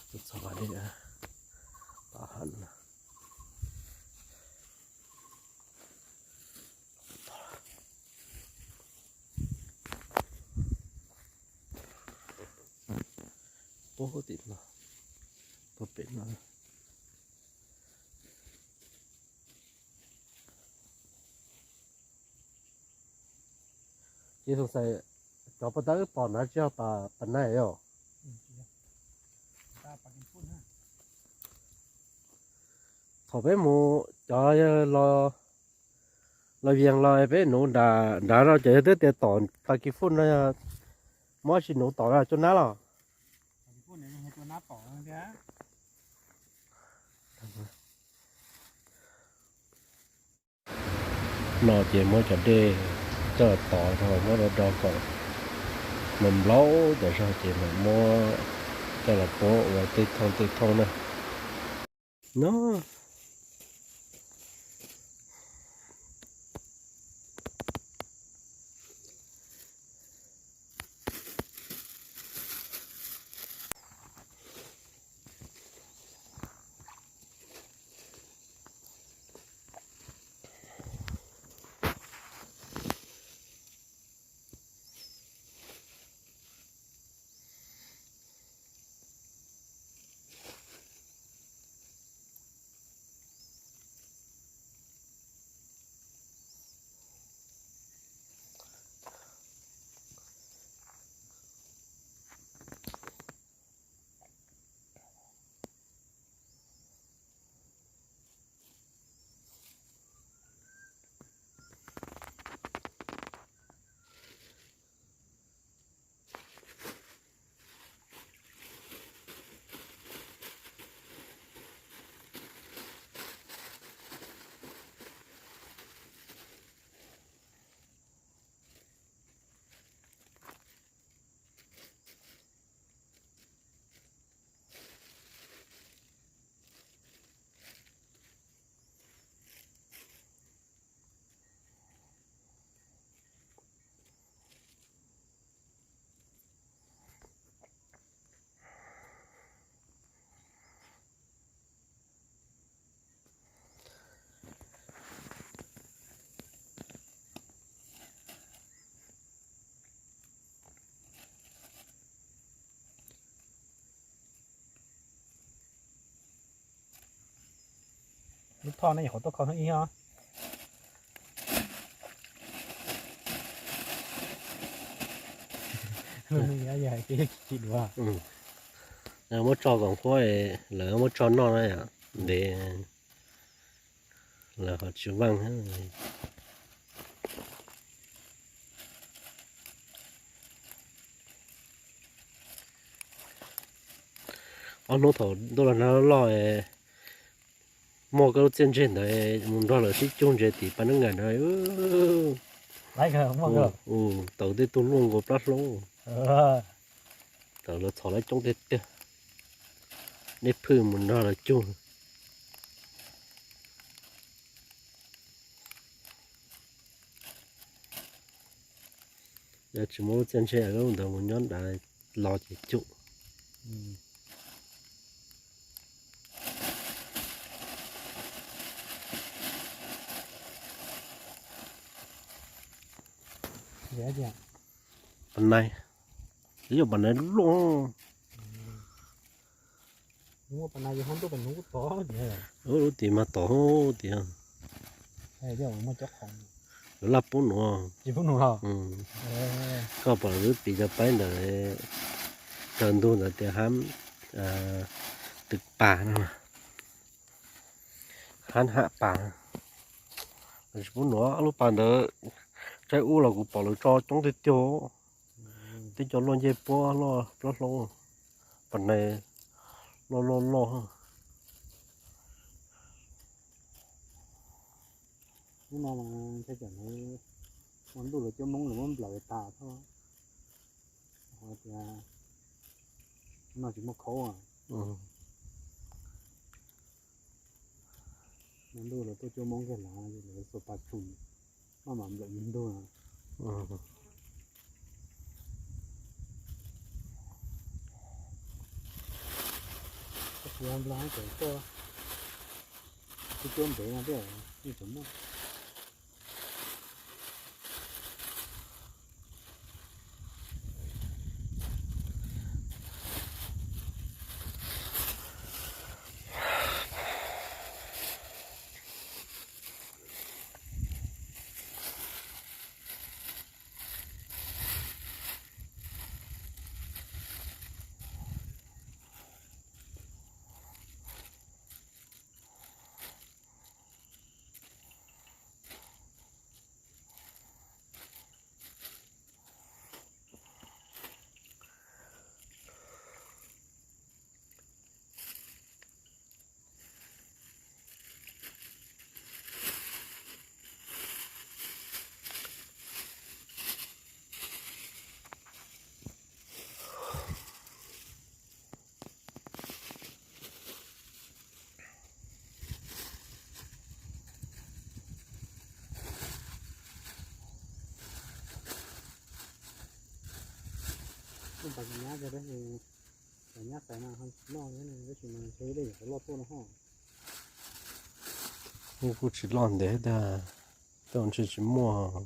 Txog dej, pam ha no. Puag tim no, puag pem no. Ces xav xav cov paj tawb pom nrad tsis yog pam nai os. Thaum peb mus cov los vias los peb nuv nrad no ces yog twb tias tom pas kis fuj no, muab sis nuv tom cua nab los. No ces muab cov dej coj los tov rau, muab rau do kom nplaum nplaum cov zog ces mam muab coj los puab ua tej thooj tej thooj na. No. Lub thoj no yog qhov tuaj kho hnub ib os. Tsis dua. Muab tso kom qhuav, lawv muab tso noj na yom, ntev lawv ho tsis vaaj. Ob hnub thaum ntuj los nag loj, muaj koj lub txiaj ntsig ntawd mus nrog lawv sib cug ntses tim pas neeb ngas na. Tau tej tug luaj nkaus plab hlaub. Txawm lawv txhom lawv coob tiag tiag, nej phwj mus nrog lawv cug. Yog tsis muaj lub txiaj ntsig lub ntawd mus nyob nrad los ces cum. Pas nai, twb yog pas nai luaj. Lub tim mas tom tim. Lawv laj pub nuav. Koj pom lawv piv cov paib ntawd, raws ntug ntawd tias hab, twm pas no, hab ham pas. Lawv tsis pub nuav lub pas ntawd, tsaib ub los kuv pom lawv tso coob tiag tiag. Twb cov luaj ncej puab loj plaub hlau, pas nai loj loj loj. Hnub no mas ntshai tsam ua ntuj lawv cov Hmoob lawv muab nplawm tas thiab. Hais tias no tsis muaj khaub. Ua ntuj lawv tuaj cov Hmoob kiag lawv xuas pas tsuj maj mam nplawm ntug. Yog nplog tseem tuaj, kuj tuaj ntev no thiab yeej tseem muaj. Nyab, nyab xaiv no tsis loj, tab sis mas ntshe dej yuav loj tuaj no ho. Yeej kuj tsis loj ntev tiag, tej ntshe tsis muaj.